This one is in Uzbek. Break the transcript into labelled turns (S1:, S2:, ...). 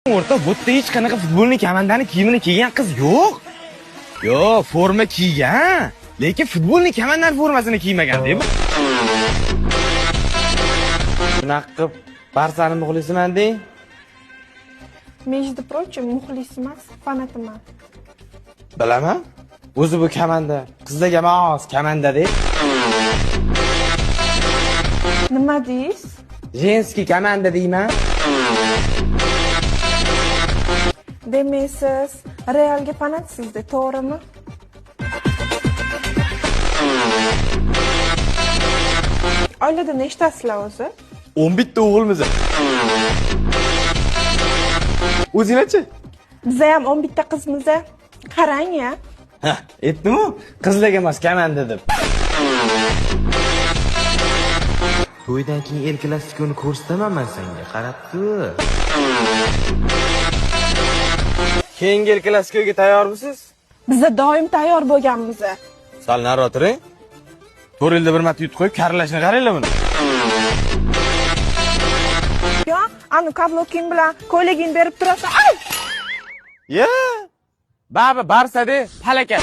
S1: O'rta, bu yerda hech qanaqa futbolni komandani kiyimini kiygan qiz yo'q. Yo'q, forma kiygan, lekin futbolni komandani formasini kiymagan deb. Shunaqa qilib Barsani muxlisiman deng.
S2: Между прочим, muxlis emas, fanatiman.
S1: Bilaman. O'zi bu komanda qizlarga mos komanda deb.
S2: Nima deysiz?
S1: Женский komanda deyman.
S2: Demak, siz Realga fanatsizda, to'g'rimi? Oilada nechtasizlar o'zi?
S1: 11 ta o'g'ilmiz. O'zinglarchi?
S2: Biza ham 11 ta qizmiz. Qarang ya.
S1: Ha, aytdim-ku, qizlarga mos komanda deb. To'ydan keyin El Klasikoni ko'rsataman men senga, qarab tur. Keyingi El Klasikoga tayyormisiz?
S2: Biza doim tayyor bo'lganmiz.
S1: Sal nari o'tiring. 4 yilda bir marta yutib qo'yib, karlashni qaranglar buni.
S2: Yo, anu kabloking bilan ko'ylagingni berib turasan. Ay!
S1: Ya! Baba Barsa de palakat.